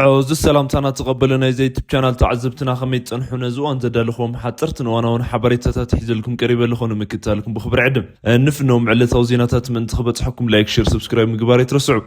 እዚ ሰላምታና ተቐበሉ። ናይዚ ዩቱብ ቻናል ተዓዘብትና ከመይ ትጸንሑ? ነዚ እዋን ዘዳለኹዎም ሓጸርትን እዋናውን ሓበሬታታት ሒዘልኩም ቀሪበ ኣለኹ። ንምክታልኩም ብኽብሪ ዕድም። እንፍኖም ዕለታዊ ዜናታት ምእንቲ ክበጽሐኩም ላይክ፣ ሼር፣ ሰብስክራይብ ምግባር ኣይትረስዑ።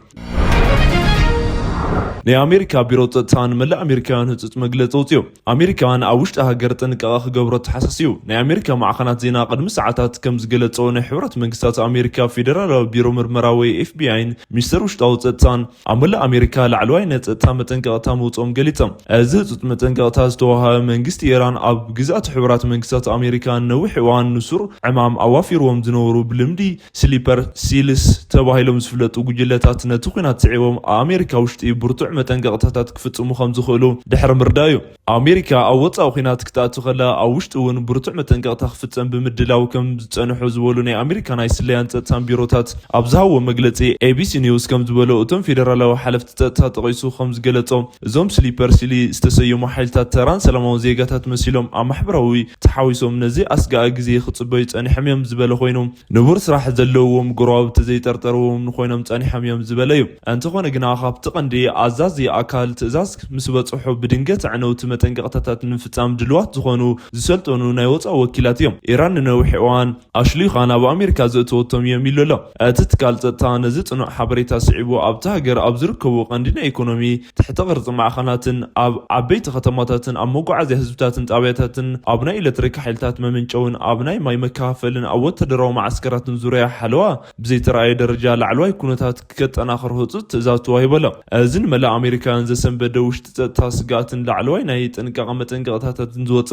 ናይ ኣሜሪካ ቢሮ ጸጥታ ንመላእ ኣሜሪካውያን ህጹጽ መግለጺ ኣውጺኡ። ኣሜሪካውያን ኣብ ውሽጢ ሃገር ጥንቃቐ ክገብሩ ኣተሓሳስዩ። ናይ ኣሜሪካ ማዕኸናት ዜና ቅድሚ ሰዓታት ከም ዝገለጸ፣ ናይ ሕቡራት መንግስታት ኣሜሪካ ፌደራላዊ ቢሮ ምርመራ ወይ ኤፍ ቢ ኣይን ሚኒስተር ውሽጣዊ ጸጥታን ኣብ መላእ ኣሜሪካ ላዕለዋይ ናይ ጸጥታ መጠንቀቕታ ምውጽኦም ገሊጾም። እዚ ህጹጽ መጠንቀቕታ ዝተዋህበ መንግስቲ ኢራን ኣብ ግዝኣት ሕቡራት መንግስታት ኣሜሪካ ነዊሕ እዋን ንሱር ዕማም ኣዋፊርዎም ዝነበሩ ብልምዲ ስሊፐር ሲልስ ተባሂሎም ዝፍለጡ ጉጅለታት ነቲ ኲናት ስዒቦም ኣብ ኣሜሪካ ውሽጢ ብርቱዕ መጠንቀቕታታት ክፍጽሙ ከም ዝኽእሉ ድሕሪ ምርዳእ እዩ። ኣሜሪካ ኣብ ወጻኢ ኲናት ክትኣቱ ከላ ኣብ ውሽጢ እውን ብርቱዕ መጠንቀቕታ ክፍጸም ብምድላው ከም ዝጸንሑ ዝበሉ ናይ ኣሜሪካ ናይ ስለያን ጸጥታን ቢሮታት ኣብ ዝሃብዎ መግለጺ፣ ኤ ቢ ሲ ኒውስ ከም ዝበሎ እቶም ፌደራላዊ ሓለፍቲ ጸጥታ ጠቒሱ ከም ዝገለጾ፣ እዞም ስሊፐር ሲሊ ዝተሰየሙ ሓይልታት ተራን ሰላማዊ ዜጋታት መሲሎም ኣብ ማሕበራዊ ተሓዊሶም ነዚ ኣስጋኢ ግዜ ክጽበዩ ጸኒሖም እዮም ዝበለ ኮይኑ፣ ንቡር ስራሕ ዘለዎም ጎረባብቲ ዘይጠርጠርዎም ኮይኖም ጸኒሖም እዮም ዝበለ እዩ። እንተኾነ ግና፣ ካብቲ ቀንዲ ኣዛዚ ኣካል ትእዛዝ ምስ በጽሑ፣ ብድንገት ኣዕነውቲ መጠንቀቕታታት ንምፍጻም ድልዋት ዝኾኑ ዝሰልጠኑ ናይ ወጻኢ ወኪላት እዮም። ኢራን ንነዊሕ እዋን ኣሽሊኻ ናብ ኣሜሪካ ዘእተወቶም እዮም ኢሉ ኣሎ። እቲ ትካል ጸጥታ ነዚ ጽኑዕ ሓበሬታ ስዒቡ፣ ኣብቲ ሃገር ኣብ ዝርከቡ ቀንዲ ናይ ኢኮኖሚ ትሕቲ ቅርጺ ማዕኸናትን ኣብ ዓበይቲ ከተማታትን ኣብ መጓዓዝያ ህዝብታትን ጣብያታትን ኣብ ናይ ኤሌክትሪክ ሓይልታት መመንጨውን ኣብ ናይ ማይ መከፋፈልን ኣብ ወታደራዊ መዓስከራትን ዙርያ ሓለዋ ብዘይተራእየ ደረጃ ላዕለዋይ ኩነታት ከጠናኽር ህጹጽ ትእዛዝ ተዋሂቡ ኣሎ። እዚ ንመላእ ኣሜሪካውያን ዘሰንበደ ውሽጢ ጸጥታ ስግኣትን ላዕለዋይ ናይ ጥንቃቐ መጠንቀቕታታትን ዝወጸ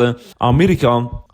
ኣሜሪካ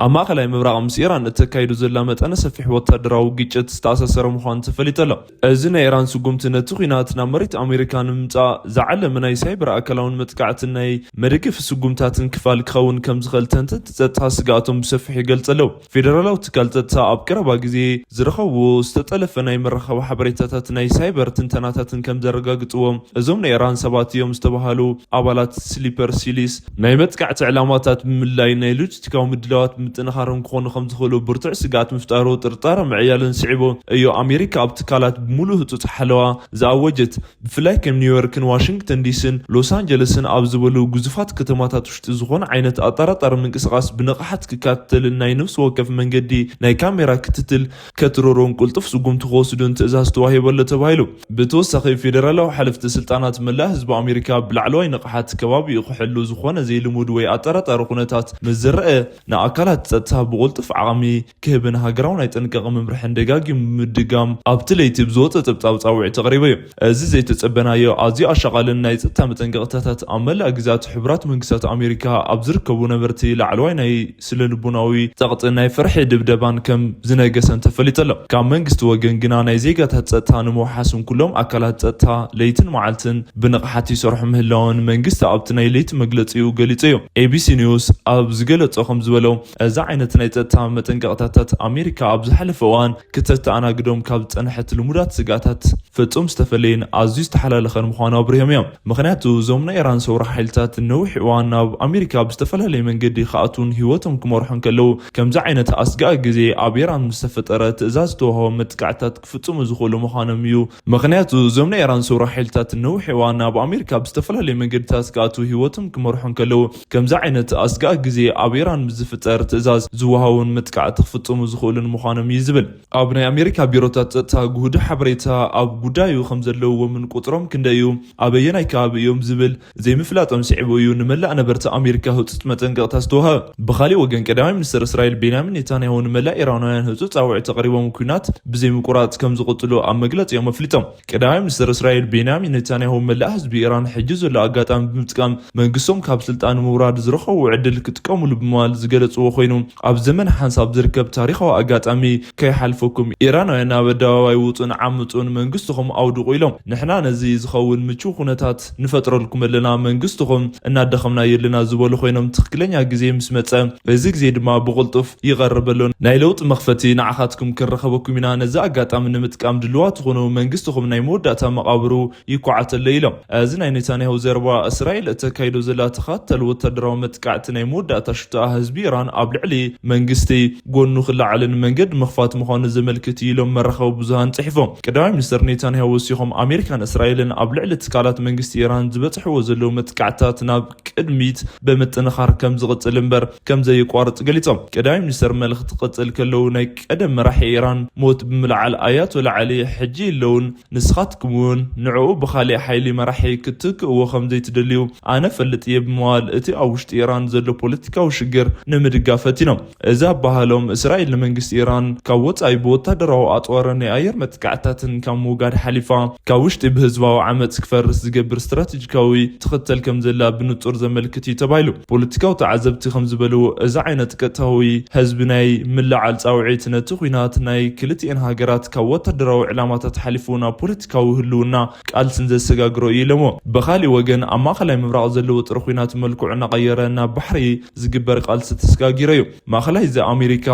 ኣብ ማእከላይ ምብራቕ ምስ ኢራን እተካይዶ ዘላ መጠነ ሰፊሕ ወታደራዊ ግጭት ዝተኣሳሰረ ምዃኑ ተፈሊጡ ኣሎ። እዚ ናይ ኢራን ስጉምቲ ነቲ ኲናት ናብ መሬት ኣሜሪካ ንምምጻእ ዝዓለመ ናይ ሳይበር ኣካላውን መጥቃዕትን ናይ መደገፊ ስጉምታትን ክፋል ክኸውን ከም ዝኽእል ተንተንቲ ጸጥታ ስግኣቶም ብሰፊሑ ይገልጹ ኣለዉ። ፌደራላዊ ትካል ጸጥታ ኣብ ቀረባ ግዜ ዝረኸብዎ ዝተጠለፈ ናይ መራኸቢ ሓበሬታታት ናይ ሳይበር ትንተናታትን ከም ዘረጋግጽዎ፣ እዞም ናይ ኢራን ሰባት እዮም ዝተባህሉ ኣባላት ስሊፐር ሲሊስ ናይ መጥቃዕቲ ዕላማታት ብምልላይ ናይ ሎጂስቲካዊ ምድላዋት ብምጥንኻሮም ክኾኑ ከም ዝኽእሉ ብርቱዕ ስግኣት ምፍጣሩ ጥርጣረ ምዕያልን ስዒቡ እዩ ኣሜሪካ ኣብ ትካላት ብምሉእ ህጹጽ ሓለዋ ዝኣወጀት። ብፍላይ ከም ኒውዮርክን ዋሽንግተን ዲሲን ሎስ ኣንጀለስን ኣብ ዝበሉ ግዙፋት ከተማታት ውሽጢ ዝኾነ ዓይነት ኣጠራጣሪ ምንቅስቓስ ብንቕሓት ክከታተልን ናይ ነፍሲ ወከፍ መንገዲ ናይ ካሜራ ክትትል ከትረሮን ቅልጡፍ ስጉምቲ ክወስዱን ትእዛዝ ተዋሂቡ ኣሎ ተባሂሉ። ብተወሳኺ፣ ፌደራላዊ ሓለፍቲ ስልጣናት መላእ ህዝቢ ኣሜሪካ ብላዕለዋይ ንቕሓት ከባቢኡ ክሕሉ፣ ዝኾነ ዘይልሙድ ወይ ኣጠራጣሪ ኩነታት ምስ ዝረአ ንኣካላት ጸጥታ ብቕልጡፍ ዓቕሚ ክህብን ሃገራዊ ናይ ጥንቃቐ መምርሕን ደጋጊሙ ምድጋም ኣብቲ ለይቲ ብዝወጸ ጸብጻብ ጻውዒት ኣቕሪቡ እዩ። እዚ ዘይተጸበናዮ ኣዝዩ ኣሻቓልን ናይ ጸጥታ መጠንቀቕታታት ኣብ መላእ ግዝኣት ሕቡራት መንግስታት ኣሜሪካ ኣብ ዝርከቡ ነበርቲ ላዕለዋይ ናይ ስነ ልቦናዊ ጸቕጥን ናይ ፍርሒ ድብደባን ከም ዝነገሰን ተፈሊጡ ኣሎ። ካብ መንግስቲ ወገን ግና ናይ ዜጋታት ጸጥታ ንምውሓስን ኩሎም ኣካላት ጸጥታ ለይትን መዓልትን ብንቕሓት ይሰርሑ ምህላውን መንግስቲ ኣብቲ ናይ ለይቲ መግለጺኡ ገሊጹ እዩ። ኤ ቢ ሲ ኒውስ ኣብ ዝገለጾ ከም ዝበሎ፣ እዚ ዓይነት ናይ ጸጥታ መጠንቀቕታታት ኣሜሪካ ኣብ ዝሓለፈ እዋን ክተተኣናግዶም ካብ ዝጸንሐት ልሙዳት ስግኣታት ፍጹም ዝተፈለየን ኣዝዩ ዝተሓላለኸን ምዃኑ ኣብሪሆም እዮም። ምኽንያቱ፣ እዞም ናይ ኢራን ሰውራ ሓይልታት ነዊሕ እዋን ናብ ኣሜሪካ ብዝተፈላለየ መንገዲ ክኣትዉን ህይወቶም ክመርሑ እንከለዉ፣ ከምዚ ዓይነት ኣስጋኢ ግዜ ኣብ ኢራን ምስ ተፈጠረ፣ ትእዛዝ ዝተዋህቦም መጥቃዕትታት ክፍጽሙ ዝኽእሉ ምዃኖም እዩ። ምኽንያቱ፣ እዞም ናይ ኢራን ሰውራ ሓይልታት ነዊሕ እዋን ናብ ኣሜሪካ ብዝተፈላለየ መንገድታት ክኣትዉ ህይወቶም ክመርሑ እንከለዉ፣ ከምዚ ዓይነት ኣስጋኢ ግዜ ኣብ ኢራን ምስ ዝፍጠር፣ ትእዛዝ ዝወሃቡን መጥቃዕቲ ክፍጽሙ ዝኽእሉን ምዃኖም እዩ ዝብል። ኣብ ናይ ኣሜሪካ ቢሮታት ጸጥታ ግሁድ ሓበሬታ ኣብ ጉዳዩ ከም ዘለዎምን ቁጽሮም ክንደይ እዩ፣ ኣበየናይ ከባቢ እዮም ዝብል ዘይምፍላጦም ስዒቡ እዩ ንመላእ ነበርቲ ኣሜሪካ ህጹጽ መጠንቀቕታ ዝተዋህበ። ብኻሊእ ወገን፣ ቀዳማይ ሚኒስትር እስራኤል ቤንያሚን ኔታንያሁ ንመላእ ኢራናውያን ህጹጽ ጻውዒት ኣቕሪቦም፣ ኲናት ብዘይምቁራጽ ከም ዝቕጽሉ ኣብ መግለጺኦም ኣፍሊጦም። ቀዳማይ ሚኒስትር እስራኤል ቤንያሚን ኔታንያሁ፣ መላእ ህዝቢ ኢራን ሕጂ ዘሎ ኣጋጣሚ ብምጥቃም መንግስቶም ካብ ስልጣን ንምውራድ ዝረኸቡ ዕድል ክጥቀሙሉ ብምባል ዝገለጽዎ ኮይኑ፣ ኣብ ዘመን ሓንሳብ ዝርከብ ታሪኻዊ ኣጋጣሚ ከይሓልፈኩም፣ ኢራናውያን ናብ ኣደባባይ ውጹን ዓምጹን መንግስትኹም ኣውድቑ ኢሎም። ንሕና ነዚ ዝኸውን ምቹው ኩነታት ንፈጥረልኩም ኣለና፣ መንግስትኹም እናደኸምናዮ ኣለና ዝበሉ ኮይኖም፣ ትኽክለኛ ግዜ ምስ መጸ፣ እዚ ግዜ ድማ ብቕልጡፍ ይቐርብ ኣሎ። ናይ ለውጢ መኽፈቲ ንዓኻትኩም ክንረኸበኩም ኢና። ነዚ ኣጋጣሚ ንምጥቃም ድልዋት ዝኾኑ መንግስትኹም ናይ መወዳእታ መቓብሩ ይኳዓተሎ ኢሎም። እዚ ናይ ኔታንያሁ ዘረባ፣ እስራኤል እተካይዶ ዘላ ተኸታታሊ ወታደራዊ መጥቃዕቲ ናይ መወዳእታ ሽቶኣ ህዝቢ ኢራን ኣብ ልዕሊ መንግስቲ ጎኑ ክለዓልን መንገዲ ምኽፋት ምዃኑ ዘመልክት እዩ ኢሎም መራኸቢ ብዙሃን ጽሒፎም። ቀዳማይ ሚኒስትር ኔታንያሁ ወሲኾም፣ ኣሜሪካን እስራኤልን ኣብ ልዕሊ ትካላት መንግስቲ ኢራን ዝበጽሕዎ ዘለዉ መጥቃዕትታት ናብ ቅድሚት ብምጥንኻር ከም ዝቕጽል እምበር ከም ዘየቋርጽ ገሊጾም። ቀዳማይ ሚኒስትር መልእኽቲ ክቕጽል ከለዉ፣ ናይ ቀደም መራሒ ኢራን ሞት ብምልዓል፣ ኣያቶላ ዓሊ ሕጂ የለውን፣ ንስኻትኩም እውን ንዕኡ ብኻሊእ ሓይሊ መራሒ ክትክእዎ ከም ዘይትደልዩ ኣነ ፈልጥ እየ ብምባል፣ እቲ ኣብ ውሽጢ ኢራን ዘሎ ፖለቲካዊ ሽግር ንምድጋፍ ፈቲኖም። እዚ ኣባህሎም፣ እስራኤል ንመንግስቲ ኢራን ካብ ወጻኢ ብወታደራዊ ኣጽዋርን ናይ ኣየር መጥቃዕትታትን ካብ ምውጋድ ሓሊፋ፣ ካብ ውሽጢ ብህዝባዊ ዓመጽ ክፈርስ ዝገብር ስትራቴጂካዊ ትኽተል ከም ዘላ ብንጹር ዘመልክት እዩ ተባሂሉ። ፖለቲካዊ ተዓዘብቲ ከም ዝበልዎ፣ እዚ ዓይነት ቀጥታዊ ህዝቢ ናይ ምልዓል ጻውዒት ነቲ ኲናት ናይ ክልቲኤን ሃገራት ካብ ወታደራዊ ዕላማታት ሓሊፉ ናብ ፖለቲካዊ ህልውና ቃልስን ዘሰጋግሮ እዩ ኢሎሞ። ብኻሊእ ወገን፣ ኣብ ማእኸላይ ምብራቕ ዘሎ ወጥሪ ኲናት መልክዑ እናቐየረ ናብ ባሕሪ ዝግበር ቃልሲ ተሰጋጊሮ እዩ። ማእኸላይ እዚ ኣሜሪካ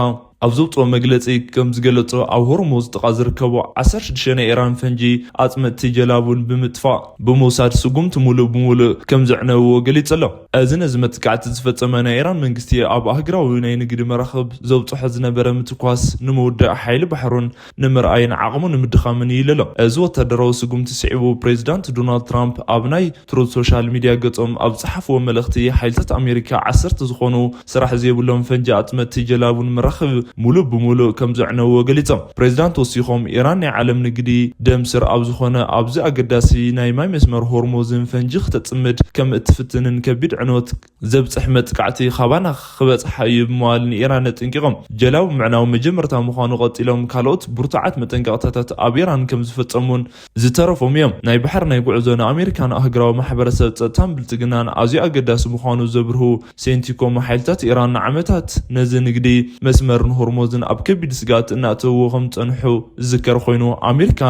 ኣብ ዘውፅኦ መግለፂ ከም ዝገለፆ፣ ኣብ ሆርሙዝ ጥቓ ዝርከቡ ዓሰርተ ሽዱሽተ ናይ ኢራን ፈንጂ ኣፅመጥቲ ጀላቡን ብምጥፋእ ብምውሳድ ስጉምቲ ሙሉእ ብሙሉእ ከም ዘዕነውዎ ገሊፁ ኣሎ። እዚ ነዚ መጥቃዕቲ ዝፈፀመ ናይ ኢራን መንግስቲ ኣብ ኣህግራዊ ናይ ንግዲ መራኽብ ዘውፅሖ ዝነበረ ምትኳስ ንምውዳእ ሓይሊ ባሕሩን ንምርኣይን ዓቕሙ ንምድኻምን እዩ ኢሉ ኣሎ። እዚ ወታደራዊ ስጉምቲ ስዒቡ ፕሬዚዳንት ዶናልድ ትራምፕ ኣብ ናይ ትሩዝ ሶሻል ሚድያ ገጾም ኣብ ዝጸሓፍዎ መልእኽቲ፣ ሓይልታት ኣሜሪካ ዓሰርተ ዝኾኑ ስራሕ ዘይብሎም ፈንጂ ኣጥመትቲ ጀላቡን መራኽብ ሙሉእ ብሙሉእ ከም ዘዕነውዎ ገሊጾም። ፕሬዚዳንት ወሲኾም፣ ኢራን ናይ ዓለም ንግዲ ደም ስር ኣብ ዝኾነ ኣብዚ ኣገዳሲ ናይ ማይ መስመር ሆርሙዝን ፈንጂ ክተጽምድ ከም እትፍትንን ከቢድ ዕንወት ዘብጽሕ መጥቃዕቲ ካባና ክበጽሓ እዩ ብምባል ንኢራን ኣጠንቂቖም። ጀላቡ ምዕናው መጀመርታ ምዃኑ ቀጺሎም፣ ካልኦት ብርቱዓት መጠንቀቕታታት ኣብ ኢራን ከም ዝፈጸሙን ዝተረፎም እዮም። ናይ ባሕሪ ናይ ጉዕዞ ንኣሜሪካን ኣህግራዊ ማሕበረሰብ ጸጥታን ብልጽግናን ኣዝዩ ኣገዳሲ ምዃኑ ዘብርሁ ሴንቲኮም፣ ሓይልታት ኢራን ንዓመታት ነዚ ንግዲ መስመርን ሆርሙዝን ኣብ ከቢድ ስግኣት እናእተውዎ ከም ዝጸንሑ ዝዝከር ኮይኑ፣ ኣሜሪካ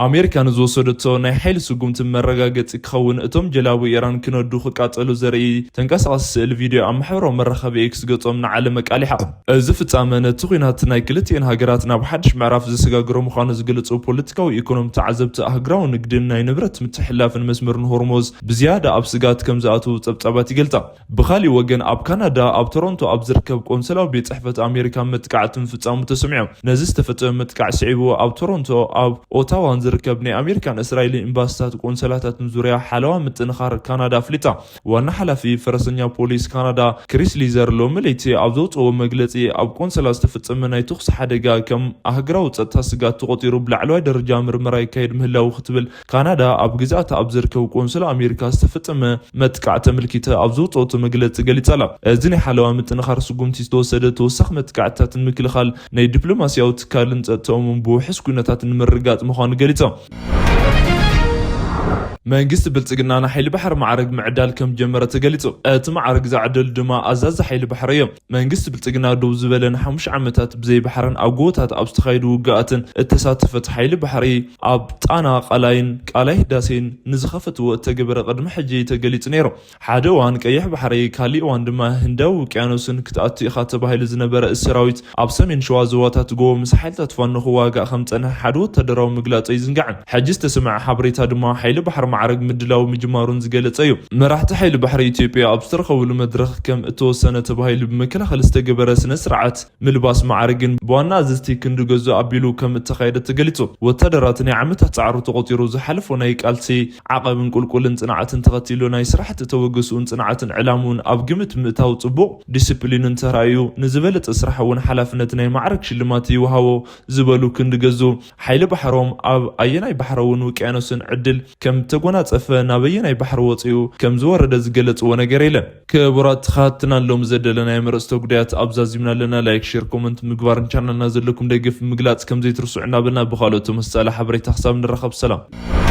ኣሜሪካ ንዝወሰደቶ ናይ ሓይሊ ስጉምቲ መረጋገጺ ክኸውን፣ እቶም ጀላቡ ኢራን ክነዱ ክቃጸሉ ዘርኢ ተንቀሳቓሲ ስእሊ ቪድዮ ኣብ ማሕበራዊ መራኸቢ ኤክስ ገጾም ንዓለም ኣቃሊሓ። እዚ ፍጻመ ነቲ ኲናት ናይ ክልቲኤን ሃገራት ናብ ሓድሽ ምዕራፍ ዘሰጋግሮ ምዃኑ ዝገልጹ ፖለቲካዊ ኢኮኖሚ ተዓዘብቲ፣ ኣህግራዊ ንግድን ናይ ንብረት ምትሕልላፍን መስመርን ሆርሙዝ ብዝያዳ ኣብ ስግኣት ከም ዝኣትዉ ጸብጻባት ይገልጻ። ብኻሊእ ወገን፣ ኣብ ካናዳ ኣብ ቶሮንቶ ኣብ ዝርከብ ቆንስላዊ ቤት ጽሕፈት ኣሜሪካ መጥቃዕቲ ምፍጻሙ ተሰሚዑ። ነዚ ዝተፈጸመ መጥቃዕ ስዒቡ፣ ኣብ ቶሮንቶ፣ ኣብ ኦታዋን ዝርከብ ናይ ኣሜሪካን እስራኤልን ኤምባሲታት ቆንስላታትን ዙርያ ሓለዋ ምጥንኻር ካናዳ ኣፍሊጣ። ዋና ሓላፊ ፈረሰኛ ፖሊስ ካናዳ ክሪስ ሊዘር ሎሚ ለይቲ ኣብ ዘውፅኦ መግለፂ፣ ኣብ ቆንስላ ዝተፈጸመ ናይ ተኹሲ ሓደጋ ከም ኣህግራዊ ጸጥታ ስግኣት ተቖጢሩ ብላዕለዋይ ደረጃ ምርመራ ይካየድ ምህላዉ ክትብል ካናዳ ኣብ ግዝኣታ ኣብ ዝርከቡ ቆንስላ ኣሜሪካ ዝተፈጸመ መጥቃዕቲ ኣመልኪተ ኣብ ዘውፅኦቶ መግለፂ ገሊጻ ኣላ። እዚ ናይ ሓለዋ ምጥንኻር ስጉምቲ ዝተወሰደ ተወሳኺ መጥቃዕትታት ንምክልኻል ናይ ዲፕሎማስያዊ ትካልን ጸጥታኦምን ብውሑስ ኩነታት ንምርግጋጽ ምዃኑ ገሊጾም። መንግስቲ ብልጽግና ንሓይሊ ባሕሪ ማዕረግ ምዕዳል ከም ጀመረ ተገሊጹ። እቲ ማዕረግ ዝዓደሉ ድማ ኣዛዚ ሓይሊ ባሕሪ እዮም። መንግስቲ ብልጽግና ደው ዝበለ ንሓሙሽተ ዓመታት ብዘይ ባሕርን ኣብ ጎቦታት ኣብ ዝተኻየዱ ውግኣትን እተሳተፈት ሓይሊ ባሕሪ ኣብ ጣና ቃላይን ቃላይ ህዳሴን ንዝኸፈትዎ እተገበረ ቅድሚ ሕጂ ተገሊጹ ነይሩ። ሓደ እዋን ቀይሕ ባሕሪ፣ ካሊእ እዋን ድማ ህንዳዊ ውቅያኖስን ክትኣቱ ኢኻ ተባሂሉ ዝነበረ እቲ ሰራዊት ኣብ ሰሜን ሸዋ ዞባታት ጎቦ ምስ ሓይልታት ፋኖ ክዋጋእ ከም ዝጸንሐ ሓደ ወታደራዊ ምግላጽ ኣይዝንጋዕን። ሕጂ ዝተሰምዐ ሓበሬታ ድማ ሓይሊ ባሕሪ ማዕረግ ምድላው ምጅማሩን ዝገለጸ እዩ። መራሕቲ ሓይሊ ባሕሪ ኢትዮጵያ ኣብ ዝተረኸብሉ መድረኽ ከም እተወሰነ ተባሂሉ ብመከላኸሊ ዝተገበረ ስነ ስርዓት ምልባስ ማዕርግን ብዋና ኣዘዝቲ ክንዲ ገዙ ኣቢሉ ከም እተኻየደ ተገሊጹ። ወታደራት ናይ ዓመታት ጻዕሩ ተቖጺሩ ዝሓለፎ ናይ ቃልሲ ዓቐብን ቁልቁልን ጽንዓትን ተኸቲሉ ናይ ስራሕቲ ተበግስኡን ጽንዓትን ዕላምኡን ኣብ ግምት ምእታው ጽቡቕ ዲስፕሊንን ተራእዩ ንዝበለጸ ስራሕ እውን ሓላፍነት ናይ ማዕረግ ሽልማት ይወሃቦ ዝበሉ ክንዲ ገዙ ሓይሊ ባሕሮም ኣብ ኣየናይ ባሕራውን ውቅያኖስን ዕድል ከም ተጎናጸፈ ናበየናይ ባሕሪ ወጺኡ ከም ዝወረደ ዝገለጽዎ ነገር የለን። ክቡራት ተኸታተልትና ሎም ዘደለናዮም ርእስተ ጉዳያት ኣብዛዚምና ኣለና። ላይክ፣ ሼር፣ ኮመንት ምግባርን ቻናልና ዘለኩም ደገፍ ምግላጽ ከም ዘይትርስዑ እናበልና ብኻልኦት ተመሳሳሊ ሓበሬታ ክሳብ ንራኸብ ሰላም።